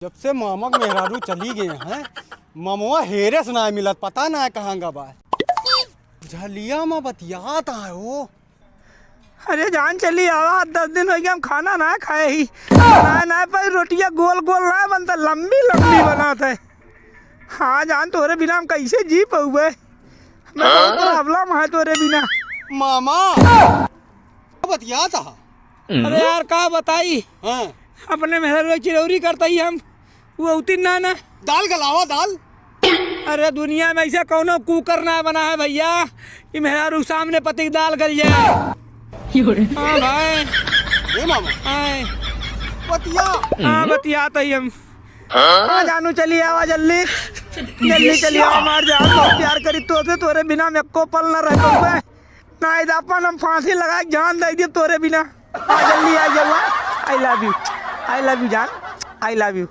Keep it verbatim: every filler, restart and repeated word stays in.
जब से मामा के मेहरारू चली गए हैं, ममवा हेरे से ना मिलत, पता ना कहाँ गा बा। झलिया मा बतियात है वो। अरे जान चली आवा, दस दिन होइ गया हम खाना ना खाए ही। बनाए ना पाई, रोटिया गोल गोल ना बनता, लंबी लंबी बनात है। हाँ जान, तोरे बिना हम कैसे जी पउबे? मैं बहुत problem है तोरे बिना। मामा, बतियात हा। अरे यार, का बताई? हाँ। अपने मेहररुआ चिरौरी करता ही हम, वो उतिन ना ना। दाल गलावा, दाल। अरे दुनिया में ऐसा कौनो कुकर ना बना है भैया कि मेहरारू सामने पति की दाल गल जाए। हाँ भाई। ए मामा। हाँ। बतिया। हाँ, बतियात ही हम। हाँ जानू, चली आवा जल्दी, जल्दी चली आवा हमार जान, बहुत प्यार करी तोसे, तोरे बिना हम एको पल न रह पउबे। नाहीं तो अपन हम फांसी लगा के जान दे दिए तोरे बिना। आ जल्दी आ जावा। I love you, I love you जान, I love you।